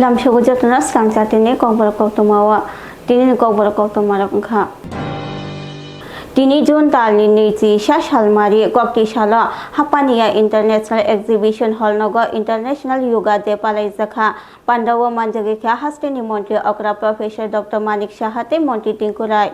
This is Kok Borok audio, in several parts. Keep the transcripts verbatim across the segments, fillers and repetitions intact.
Lamsogo jotono swkang chatini kokborok koktwmao. Tinini kokborok koktwmarok wngkha. Tini June talni nwichisa salmari kokti salo Hapaniya International Exhibition Hall nogo International Yoga Day palaijakha. Pandao manjagwi kha hasteni montri okra Professor Doctor Manik Saha tei montri Tinku Rai.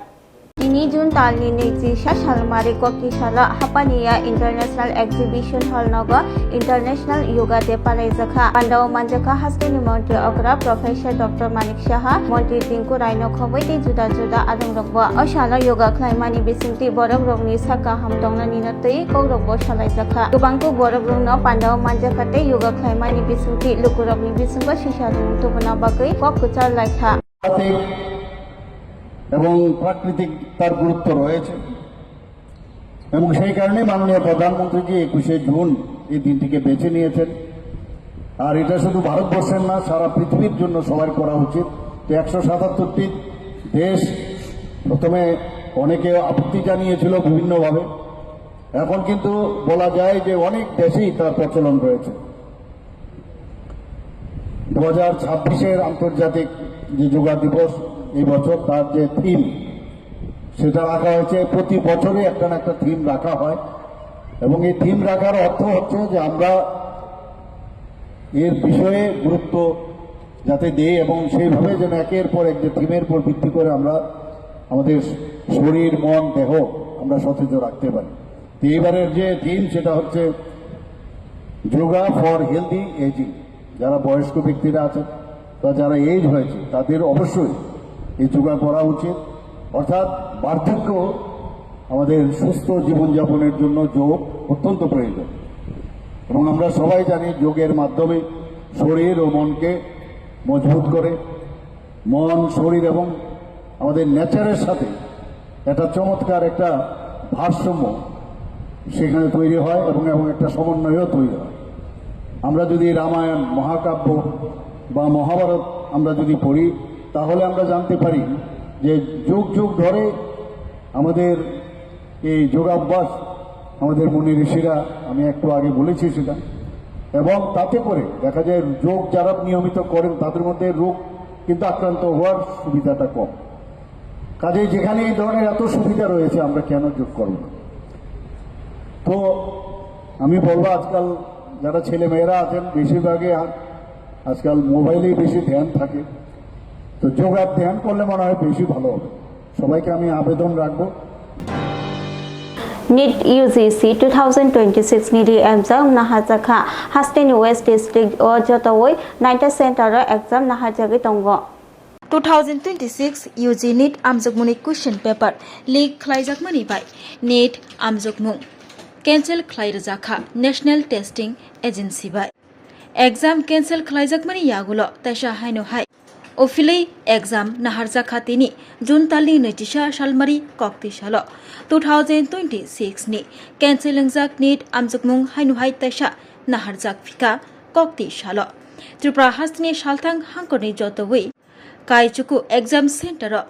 Tini June talni nwichisa salmari kokti salo Hapaniya International Exhibition Hall nogo International Yoga Day palaijakha. Pandao manjakha hasteni montri okra Professor Doctor Manik Saha, montri Tinku Raino khobwi tei juda juda adongrokbo. O salo yoga khlaimani bisingtwi borokrokni sak kaham tongnanino twi kokrokbo salaijakha. Kwbangkuk borokrokno pandao manjakha tei yoga khlaimani bisingtwi lukurokni bisingo sisa rwng tubuna bagwi kok kwchar laikha. প্রাকৃতিক এবং প্রাকৃতিক তার গুরুত্ব রয়েছে এবং সেই কারণে মাননীয় প্রধানমন্ত্রীজি একুশে জুন এই দিনটিকে বেছে নিয়েছেন। আর এটা শুধু ভারতবর্ষের না, সারা পৃথিবীর জন্য সবার করা উচিত। তো একশো সাতাত্তরটি দেশ প্রথমে অনেকে আপত্তি জানিয়েছিল বিভিন্নভাবে, এখন কিন্তু বলা যায় যে অনেক দেশেই তার প্রচলন রয়েছে। দু হাজার ছাব্বিশের আন্তর্জাতিক যে যোগা দিবস এই বছর, তার যে থিম, সেটা রাখা হয়েছে। প্রতি বছরই একটা না একটা থিম রাখা হয় এবং এই থিম রাখার অর্থ হচ্ছে যে আমরা এর বিষয়ে গুরুত্ব যাতে দেই এবং সেইভাবে যেন একের পর এক যে থিমের উপর ভিত্তি করে আমরা আমাদের শরীর, মন, দেহ আমরা সতেজ রাখতে পারি। তো এইবারের যে থিম, সেটা হচ্ছে যোগা ফর হেলদি এজিং। যারা বয়স্ক ব্যক্তিরা আছেন বা যারা এজ হয়েছে, তাদের অবশ্যই এই যোগা করা উচিত। অর্থাৎ বার্ধক্য আমাদের সুস্থ জীবনযাপনের জন্য যোগ অত্যন্ত প্রয়োজন এবং আমরা সবাই জানি যোগের মাধ্যমে শরীর ও মনকে মজবুত করে। মন, শরীর এবং আমাদের নেচারের সাথে একটা চমৎকার একটা ভারসাম্য সেখানে তৈরি হয় এবং, এবং একটা সমন্বয়ও তৈরি হয়। আমরা যদি রামায়ণ, মহাকাব্য বা মহাভারত আমরা যদি পড়ি, তাহলে আমরা জানতে পারি যে যুগ যুগ ধরে আমাদের এই যোগাভ্যাস আমাদের মুনি ঋষিরা, আমি একটু আগে বলেছি সেটা, এবং তাতে করে দেখা যায় যোগ যারা নিয়মিত করেন তাদের মধ্যে রোগ কিন্তু আক্রান্ত হওয়ার সুবিধাটা কম। কাজেই যেখানে এই ধরনের এত সুবিধা রয়েছে, আমরা কেন যোগ করব না? তো আমি বলবো, আজকাল যারা ছেলে মেয়েরা আছেন, বেশিরভাগই আ-, আজকাল মোবাইলেই বেশি ধ্যান থাকে। তো যোগ আর ধ্যান করলে মনে হয় বেশি ভালো হবে। সবাইকে আমি আবেদন রাখবো। NEET U G C two thousand twenty-six ni re-exam naharjakha. Hasteni West District o jotoi naita center o exam naharjagwi tongo. Two thousand twenty-six U G NEET amjokmungni question paper leak khlaijakmani bai NEET amjokmung cancel khlai rwjakha National Testing Agency bai. Exam cancel khlaijakmani yagulo teisa haino hai ofilei exam naharjakha tini June talni nwichisa salmari kokti salo two thousand twenty-six ni cancel wngjak NEET amjokmung haino hai teisa naharjak phika kokti salo. Tripura hasteni salthang hangkorni jotoi Kaichuku exam center o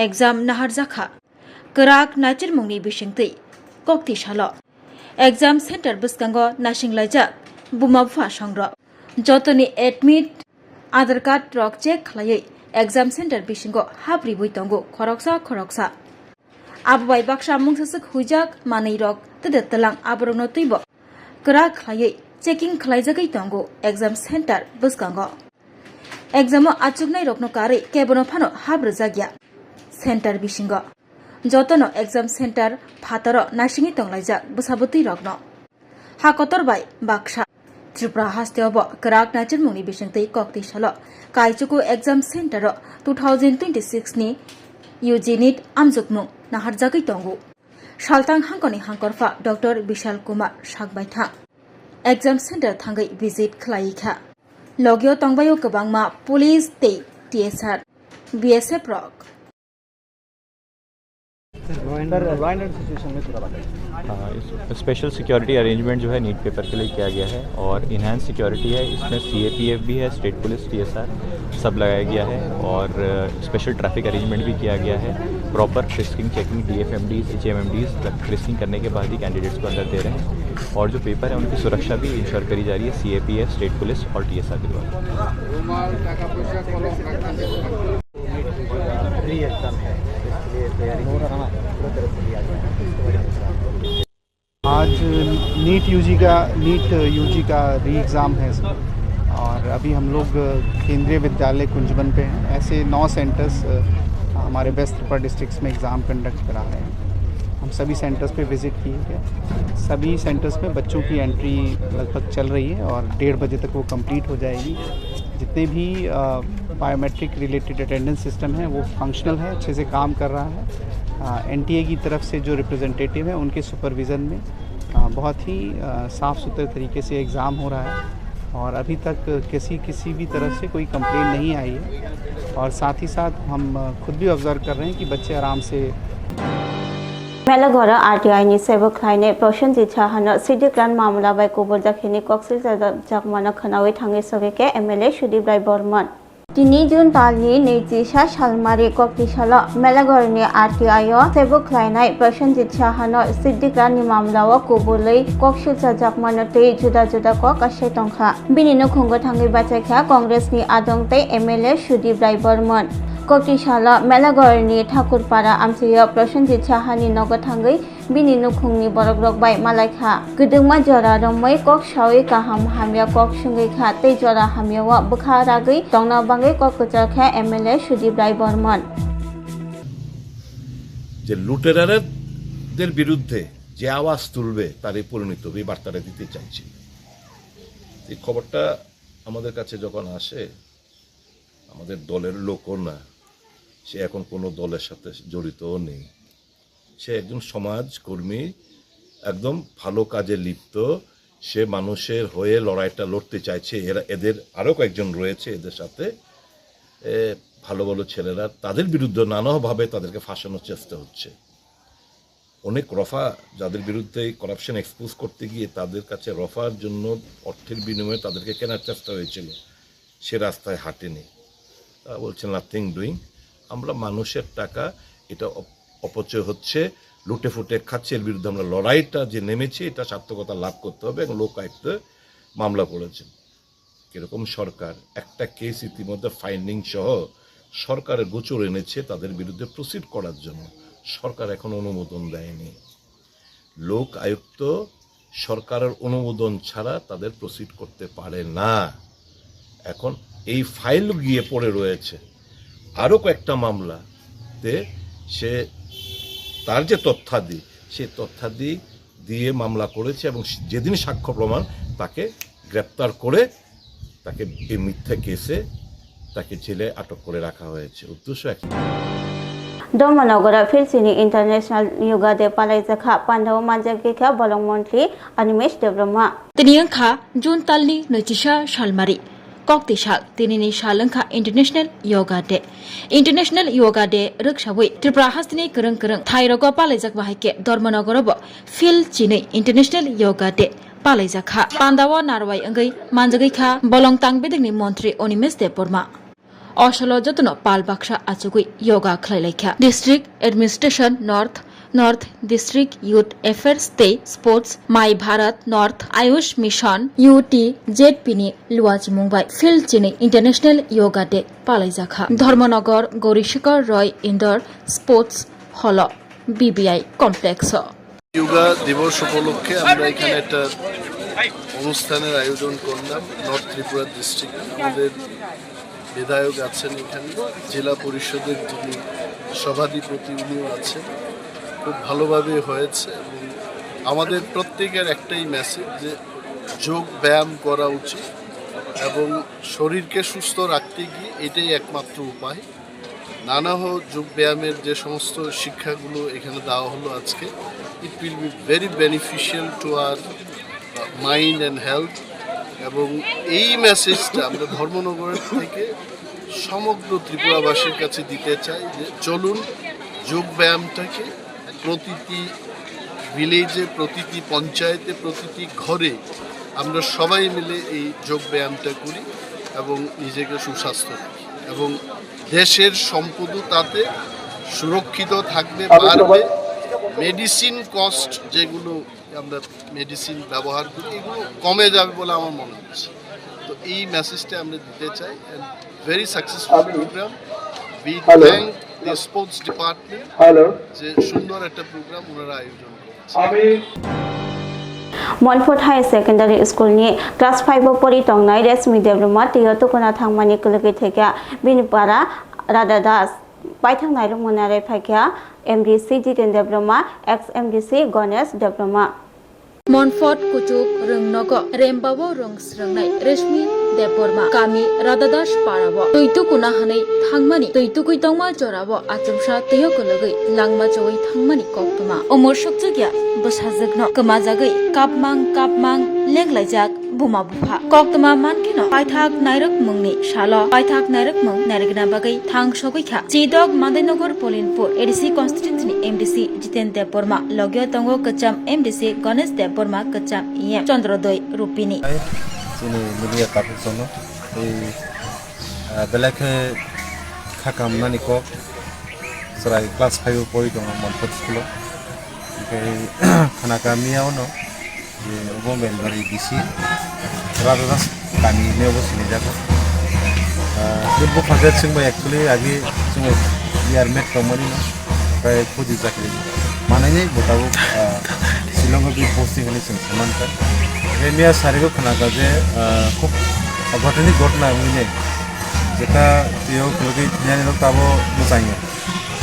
exam naharjakha kwrak naichirmungni bisingtwi kokti salo. Exam center bwskango naisinglaijak buma bupha songrok. Jotoni admit, Aadhaar card rok check khlaiwi exam center bisingo hapribwi tongo khoroksa khoroksa. Abo bai baksa mungsaswk huijak manwi rok tede tlang aborokno twibo kwrak khlaiwi checking khlaijagwi tongo exam center bwskango. Exam o achuknai rokno karwi kebono phano hap rwjakya center bisingo. Jotono exam center phataro naisingwi tonglaijak bwsabwtwi rokno. Ha kotor bai baksa. Tripura hasteo bo kwrak naichirmungni bisingtwi kokti salo Kaichuku exam center o two thousand twenty-six ni U G NEET amjokmung naharjagwi tongo. Saltang hangkoni hangkorpha Doctor Bishal Kumar sakbaithang exam center thangwi visit khlaiwi kha. Logio tongbaio kwbangma police tei T S R, B S F rok. हाँ, इस special security arrangement जो है NEET paper के लिए किया गया है और इनहैंस सिक्योरिटी है, इसमें सीएपीएफ भी है, स्टेट पुलिस, टीएसआर सब लगाया गया है और स्पेशल ट्रैफिक अरेंजमेंट भी किया गया है। प्रॉपर फ्रिस्किंग, चेकिंग, डीएफएमडीज, एचएमएमडीज फ्रिस्किंग करने के बाद ही कैंडिडेट्स को अंदर दे रहे हैं। और जो पेपर है उनकी सुरक्षा भी इंश्योर करी जा रही है सीएपीएफ, स्टेट पुलिस और टीएसआर के द्वारा। आज नीट यूजी का नीट यूजी का री एग्ज़ाम है सर। और अभी हम लोग केंद्रीय विद्यालय कुंजबन पे हैं। ऐसे नौ सेंटर्स हमारे वेस्ट त्रिपुरा डिस्ट्रिक्ट्स में एग्ज़ाम कंडक्ट करा रहे हैं। हम सभी सेंटर्स पे विजिट किए थे। सभी सेंटर्स में बच्चों की एंट्री लगभग चल रही है और डेढ़ बजे तक वो कंप्लीट हो जाएगी। जितने भी बायोमेट्रिक रिलेटेड अटेंडेंस सिस्टम है, वो फंक्शनल है, अच्छे से काम कर रहा है। एनटीए की तरफ से जो रिप्रेजेंटेटिव है, उनके सुपरविज़न में बहुत ही साफ़ सुथरे तरीके से एग्ज़ाम हो रहा है और अभी तक किसी किसी भी तरह से कोई कंप्लेन नहीं आई है। और साथ ही साथ हम खुद भी ऑब्जर्व कर रहे हैं कि बच्चे आराम से Melagoro R T I ni sebo khlainai Prosenjit Sahano Siddhi Kran mamla bai kubur jakhini koksil jakmano khwnawi thangwi sogwi khe M L A Sudip Rai Bormon. Tini June talni naichisa salmari koktisalo Melagorni R T I o sebo khlainai Prosenjit Sahano Siddhi Kran ni mamla o kubulwi koksil jakmano tei juda juda kok asai tongkha. Bini nukhungo thangwi bachaikha Congress ni adong tei M L A Sudip Rai Bormon. Koktisalo Melagorni Thakurpara amchaio Prosenjit Sahani nogo thangwi bini nukhungni borokrok bai malaikha. Kwdwkma jora romwi kok sawi kaham hamya kok swngwi kha tei jora hamyao bwkha ragwi tongna bagwi kok kwchar kha M L A Sudip Rai Bormon. যে লুটেরাদের বিরুদ্ধে যে আওয়াজ তুলবে, তারই পরিণতি হবে, এই বার্তাটা দিতে চাইছি। এই খবরটা আমাদের কাছে যখন আসে, আমাদের দলের লোকও না, সে এখন কোনো দলের সাথে জড়িতও নেই। সে একজন সমাজকর্মী, একদম ভালো কাজে লিপ্ত। সে মানুষের হয়ে লড়াইটা লড়তে চাইছে। এরা, এদের আরও কয়েকজন রয়েছে এদের সাথে, এ, ভালো ভালো ছেলেরা, তাদের বিরুদ্ধে নানাভাবে তাদেরকে ফাঁসানোর চেষ্টা হচ্ছে। অনেক রফা, যাদের বিরুদ্ধে এই করাপশন এক্সপোজ করতে গিয়ে তাদের কাছে রফার জন্য অর্থের বিনিময়ে তাদেরকে কেনার চেষ্টা হয়েছিল, সে রাস্তায় হাঁটেনি। তারা বলছে, "নাথিং ডুইং, আমরা মানুষের টাকা, এটা অপ-, অপচয় হচ্ছে, লুটে ফুটে খাচ্ছে, এর বিরুদ্ধে আমরা লড়াইটা যে নেমেছি, এটা সার্থকতা লাভ করতে হবে", এবং লোকায়ুক্ত মামলা করেছেন। এরকম সরকার একটা কেস ইতিমধ্যে ফাইন্ডিং সহ সরকারের গোচর এনেছে তাদের বিরুদ্ধে প্রসিড করার জন্য। সরকার এখন অনুমোদন দেয়নি। লোক আয়ুক্ত সরকারের অনুমোদন ছাড়া তাদের প্রসিড করতে পারে না। এখন এই ফাইল গিয়ে পড়ে রয়েছে আরও কয়েকটা মামলাতে। সে তার যে তথ্যাদি, সেই তথ্যাদি দিয়ে মামলা করেছে এবং যেদিন সাক্ষ্য প্রমাণ, তাকে গ্রেপ্তার করে তাকে এই মিথ্যা কেসে তাকে জেলে আটক করে রাখা হয়েছে। উদ্দেশ্য এক। Dharmanagaro Philchini International Yoga Day palaijakha, pandao manjagikha bolong montri Animesh Debbarma. Tini wngkha June talni naichisa salmari. Kokti sal, tinini sal wngkha International Yoga Day. International Yoga Day rwksawi Tripura hasteni kwrwng kwrwng thairogo palaijak bahai khe Dharmanagaro bo Philchini International Yoga Day palaijakha. Pandao narwai wngwi manjagwi kha bolong tang bedekni montri Animesh Debbarma. Osolo jotono pal baksa achugwi yoga khlailaikha. District Administration North, North District Youth Affairs tei Sports, My Bharat North, Ayush Mission, U T Z P ni luachimung bai Philchini International Yoga Day palaijakha. Dharmanagar Gauri Shikhar Roy Indoor Sports Hall o, B B I Complex o. Yoga দিবস উপলক্ষে আমরা এখানে একটা অনুষ্ঠানের আয়োজন করলাম। নর্থ ত্রিপুরা ডিস্ট্রিক্ট, আমাদের বিধায়ক আছেন এখানে, জেলা পরিষদের যিনি সভাধিপতি উনিও আছেন। খুব ভালোভাবে হয়েছে এবং আমাদের প্রত্যেকের একটাই মেসেজ যে যোগ ব্যায়াম করা উচিত এবং শরীরকে সুস্থ রাখতে গিয়ে এটাই একমাত্র উপায়। নানাহ যোগ ব্যায়ামের যে সমস্ত শিক্ষাগুলো এখানে দেওয়া হলো আজকে, it will be very beneficial to our mind and health। এবং এই মেসেজটা আমরা ধর্মনগরের থেকে সমগ্র ত্রিপুরাবাসীর কাছে দিতে চাই যে চলুন, যোগ ব্যায়ামটাকে প্রতিটি ভিলেজে, প্রতিটি পঞ্চায়েতে, প্রতিটি ঘরে আমরা সবাই মিলে এই যোগ ব্যায়ামটা করি এবং নিজেকে সুস্বাস্থ্য রাখি এবং দেশের সম্পদও তাতে সুরক্ষিত থাকবে, বাড়বে। মেডিসিন কস্ট যেগুলো আমরা মেডিসিন ব্যবহার করি, এগুলো কমে যাবে বলে আমার মনে হচ্ছে। তো এই মেসেজটা আমরা দিতে চাই। And very successful program. We thank the sports department. Hello. যে সুন্দর একটা প্রোগ্রাম ওনারা আয়োজন করেছে। আমি Monfort Higher Secondary School ni class five o pori tongnai Resmi Debbarma twi o tukuna thangmani kwlwgwi thwikha bini para Radha Das. Paithak nairwkmani rai phaikha M D C Jiten Debbarma, ex M D C Ganesh Debbarma. Monfort kuchuk rwngnogo rembao rwng srwngnai Reshmi Debbarma kami Radhadas parao twi tukuna hwnwi thangmani twi tukui tongma jorao achomsa twio kwlwgwi langma chowui thangmani koktwma. Umor sukjakya bwsajwkno kwmajagwi kapmang kapmang lenglaijak buma bupha. Koktwma mankheno paithak nairwkmungni salo paithak nairwkmung narigna bagwi thang sogwi kha. Chidok Mandainagar Polinpur A D C constituency ni M D C Jiten Debbarma, logio tongo kwcham M D C Ganesh Debbarma, kwcham E M Chandrodoi Rupini. Hai, chini media kapuk sono, tei, ah, belai khe kha kamnani kok, chwrai class five o pori tongo Monfort school o, hwnkhe khana kamia ono. Je obo Melbari D C, Radhadas kami hinwi obo sinijago. Ah, je bupha je chwng bai actually agi chwng year mate tongmani no, tei khudi chakri manai bo tabuk, ah, Shillong o bi posting hinwi chwng saman kha. Tei miya sarigo khna kha je, ah, khub oghotoni ghotna wngwi nai, jeta twiyo khulugwi thwinani no tabo mwchangya.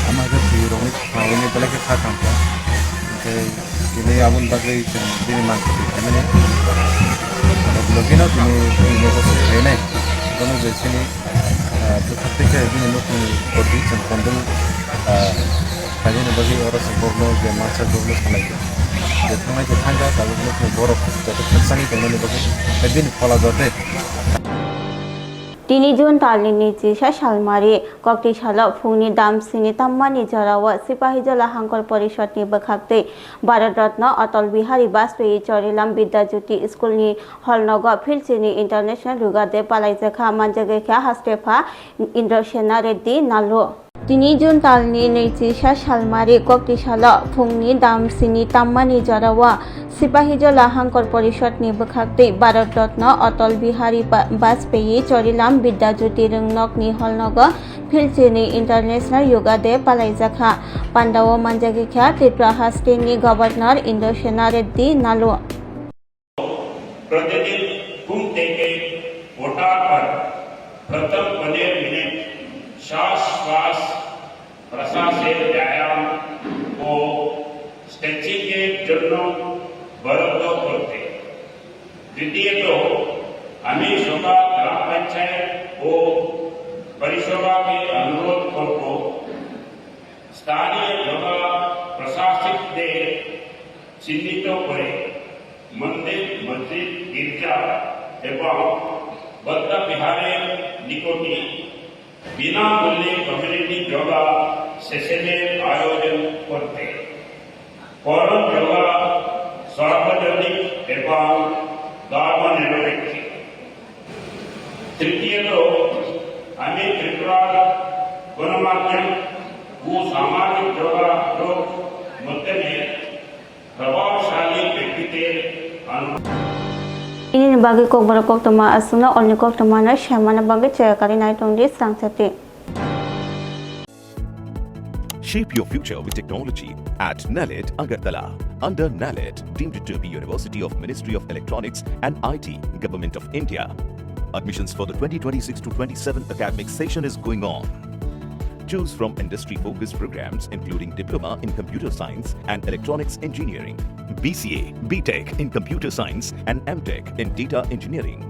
Ama khe bwrwi rokni kha, ini belai khe kha thang kha. Hwnkhe tini aboni bagwi chwng bini mankhe twi phaimani. Aro logino tini bini nogo se phainai. Bono je chini, ah, bwkhak twi khe bini nukhungni kotwi chwng kondwng, ah, phainani bagwi oro chwng borokno je mansak borokno salai kha. Je thangnai khe thang kha, tabuk nukhung borok joto khakchangwi tongmani bagwi tei bini phola joto. Tini June talni nwichisa salmari, kokti salo phungni dam sini tammani jorao Sipahijola Hangkor Porishodni bwkhaktwi Bharat Ratna Atal Bihari Vajpayee Charilam Vidya Jyoti Schoolni hall nogo Philchini International Yoga Day palaijakha, manjagwikha hastepha Indrasena Reddy Nalu. Tini June talni nwichisa salmari, kokti salo phungni dam sini tammani jorao Sipahijola Hangkor Porishodni bwkhaktwi Bharat Ratna Atal Bihari Ba-, Vajpayee Charilam Vidya Jyoti Rwngnokni hall nogo Philchini International Yoga Day palaijakha. Pandao manjagwikha Tripura hasteni Governor Indrasena Reddy Nalu. प्रतिदिन घूमते के मोटार पर प्रथम पन्द्रह मिनट श्वास श्वास प्रश्वास से व्यायाम ও স্ট্রেচিং এর জন্য বরাদ্দ করতে। দ্বিতীয়ত, আমি সভা, গ্রাম পঞ্চায়েত ও পরিষেবাকে অনুরোধ করব, স্থানীয় জেলা প্রশাসকদের চিহ্নিত করে মন্দির, মসজিদ, গির্জা এবং বৌদ্ধ বিহারের নিকটে বিনামূল্যে কমিউনিটি যোগা সেশনের আয়োজন করতে। কারণ যোগা সার্বজনীন এবং ধর্মনিরপেক্ষ। তৃতীয়ত, আমি ত্রিপুরার গণমাধ্যম ও সামাজিক যোগাযোগ মাধ্যমে প্রভাবশালী ব্যক্তিদের আন- Ini bagwi kokborok koktwma aswkno olni koktwmano semana bagwi chaya kari nai tongdi swrang sati. Shape your future with technology at NALET Agartala. Under NALET, deemed to be University of Ministry of Electronics and I T, Government of India. Admissions for the twenty twenty-six to twenty-seven academic session is going on. Choose from industry-focused programs including Diploma in Computer Science and Electronics Engineering, B C A, B Tech in Computer Science and M Tech in Data Engineering.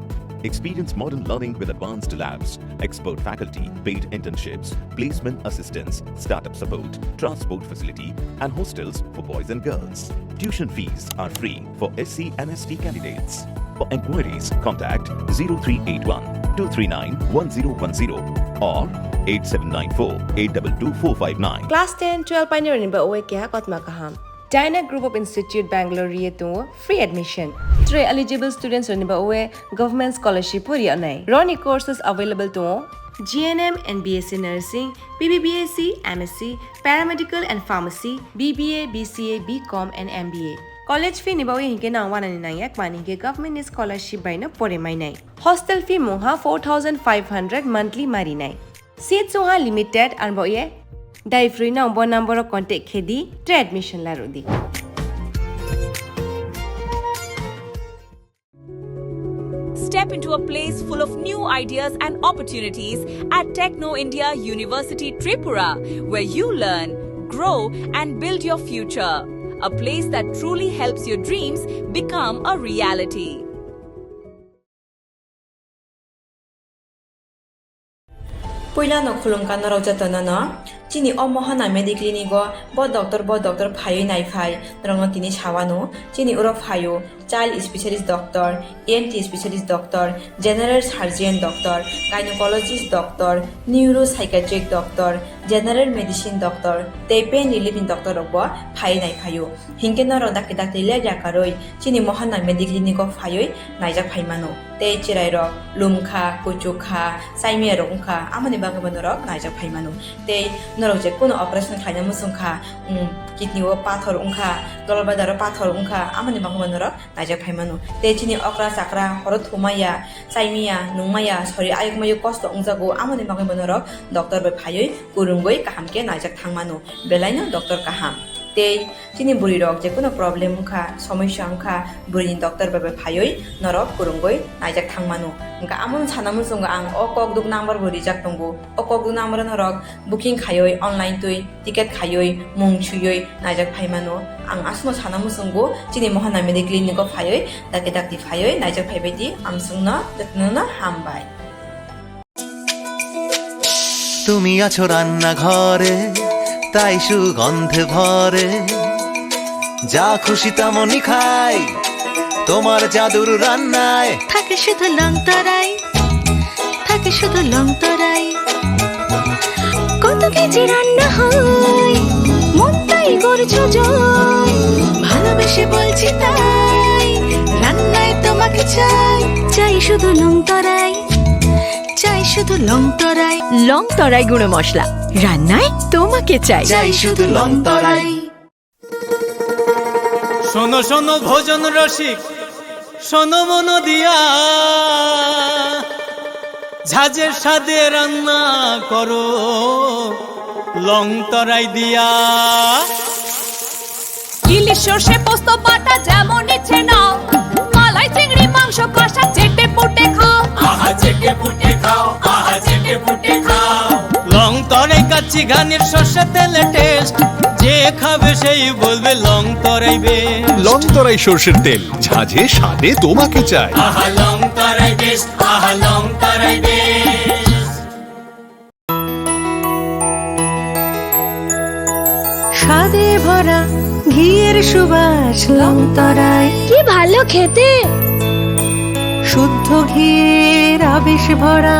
Experience modern learning with advanced labs, expert faculty, paid internships, placement assistance, startup support, transport facility, and hostels for boys and girls. Tuition fees are free for S C and S T candidates. For enquiries, contact zero three eight one two three nine one zero one zero or eight seven nine four eight two two four five nine. Class ten, twelve painirokni ba uwe keha kotma kaham. Dyna Group of Institute Bangalore ri tongo free admission. Tre eligible students rokni ba uwe government scholarship pori anai. Roni courses available tongo G N M and B S C Nursing, B B B S C, M S C, Paramedical and Pharmacy, B B A, B C A, B Com and M B A. College fee ni bagwi hinkhe nang wanani nangya, kmani hinkhe government ni scholarship bai no pore mainai. Hostel fee mungha four thousand five hundred monthly marinai. Seat sungha limited, arbo ye dai phrwi nang bo number o contact khe di, tre admission la rw di. Step into a place full of new ideas and opportunities at Techno India University Tripura, where you learn, grow, and build your future. A place that truly helps your dreams become a reality. Puila no khulumkha norok joto no no. Chini o Mohana Mediclinic o bo doctor, bo doctor phaiwi naiphai norok no tini sawano. Chini oro phaio child specialist doctor, E N T specialist doctor, general surgeon doctor, gynecologist doctor, neuropsychiatric doctor, general medicine doctor, tei pain relief ni doctor rok bo phaiwi naiphaio. Hinkhe norok dakti dakti le yakarwi chini Mohana Mediclinic o phaiwi naijak phaimano. Tei chwrairok lumkha, kuchukha, chaimiyarok wngkha, amoni bagwibo norok naijak phaimano. Tei norok je kunu operation khlaina muchungkha, um, kidney o pathor wngkha, gallbladder o pathor wngkha, amoni bagwibo norok naijak phaimano. Tei chini okra chakra horo thumaya, chaimiya, nungmaya, sori ayuk mayuk kosto wngjago, amoni bagwibo norok doctor bai phaiwi kwrwngwi kaham khe naijak thangmano. Belaino doctor kaham. Tei chini bwrwi rok je kunu problem wngkha, somosya wngkha, bwrwini doctor bai bai phaiwi norok kwrwngwi naijak thangmano. Hwnkha amoni sana muchungo ang o kokduk number bo rijak tongo. O kokduk number o norok booking khaiwi online twi ticket khaiwi mung suiwi naijak phaimano. Ang aswkno sana muchungo chini Mohana Mediclinic o phaiwi dakti dakti phaiwi naijak phaibai di, amswkno jotono hambai. তুমি আছো রান্নাঘরে, তাই সুগন্ধে ভরে। যা খুশি তেমনই খাই, তোমার জাদুর রান্নায়। থাকে শুধু লংতরাই, থাকে শুধু লংতরাই। কত কেজি রান্না হয়, মন তাই করছো জয়। ভালোবেসে বলছি তাই, রান্নায় তোমাকে চাই। চাই শুধু লংতরাই, চাই শুধু লংতরাই। লংতরাই গুঁড়ো মশলা, রান্নায় তোমাকে চাই। চাই শুধু লংতরাই। শোনো শোনো ভোজন রসিক, শোনো মন দিয়া, ঝাঁঝের স্বাদে রান্না করো লংতরাই দিয়া। ইলিশ সর্ষে পোস্ত বাটা যেমন ইচ্ছে নাও, মালাই চিংড়ি মাংস কষা চেটে পুটে খাও। আহা চেটে পুটে খাও, আহা চেটে পুটে খাও। লংতরাই কাচ্চি ঘানির সর্ষে তেলে টেস্ট, যে খাবে সেই বলবে লংতরাই বেস্ট। লংতরাই সর্ষের তেল, ঝাঁঝে স্বাদে তোমাকে চাই। আহা লংতরাই বেস্ট, আহা লংতরাই বেস্ট। স্বাদে ভরা ঘিয়ের সুবাস লংতরাই। কি ভালো খেতে! শুদ্ধ ঘিয়ের আবেশ ভরা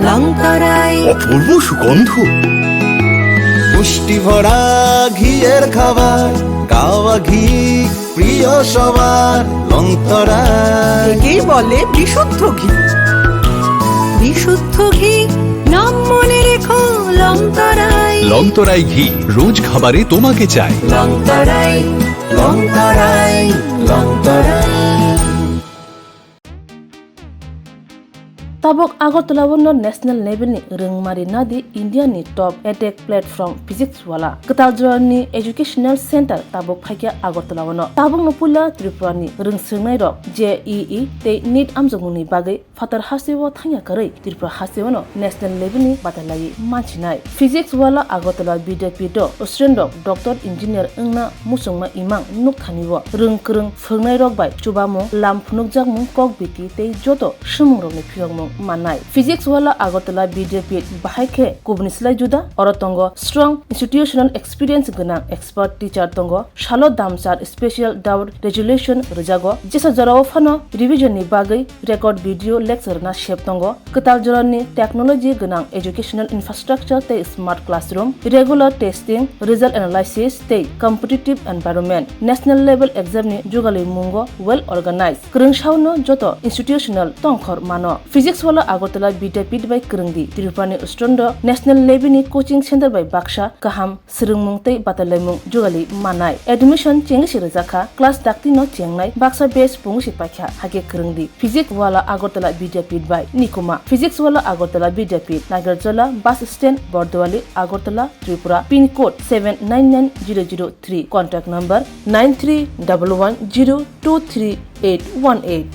লংতরাই। অপূর্ব সুগন্ধ। পুষ্টি ভরা ঘিয়ের খাবার, গাওয়া ঘি প্রিয় সবার লংতরাই। একেই বলে বিশুদ্ধ ঘি। বিশুদ্ধ ঘি, নাম মনে রেখো লংতরাই। লংতরাই ঘি, রোজ খাবারে তোমাকে চাই। লংতরাই, লংতরাই, লংতরাই। Tabuk Agartala o no national level ni rwngmari nadi India ni top edtech platform Physics Wala. Kwtal jora ni educational center tabuk phaikha Agartala o no. Tabuk no puila Tripura ni rwngswrwngnai rok J E E tei NEET amjokmung ni bagwi phatar hasteo thangya kwrwi Tripura hasteo no national level ni batalai mansinai. Physics Wala Agartala Vidyapith o student rok doctor engineer wngna muchungma imang nukthani o rwng kwrwng phwrwngnairok bai chubamung, lam phunukjakmung, kok biti tei joto swimungrokni phiyokmung mannai. Physics Wala Agartala Vidyapith bahai khe kubuni slai juda, oro tongo strong institutional experience gwnang expert teacher tongo, salo damsar special doubt resolution rwjago, jesa jorao phano revision ni bagwi record video lecture rwna sep tongo. Kwtal jorani technology gwnang educational infrastructure tei smart classroom, regular testing, result analysis tei competitive environment, national level exam ni jugalwi mungo well organized. Kwrwng saono joto institutional tongkhor mano. Physics Wala Agartala Vidyapith bai kwrwngdi. Tripurani student rok national level ni coaching center bai baksa kaham swrwngmung tei batalaimung jugali manai. Admission chengwi se rwjakha. Class dakti no chengnai baksa batch pungwi se paikha. Hakhe kwrwngdi. Physics Wala Agartala Vidyapith bai Nikuma. Physics Wala Agartala Vidyapith, Nagarjola bus stand, Bordowali, Agartala, Tripura. Pin code seven nine nine zero zero three. Contact number nine three double one zero two three eight one eight.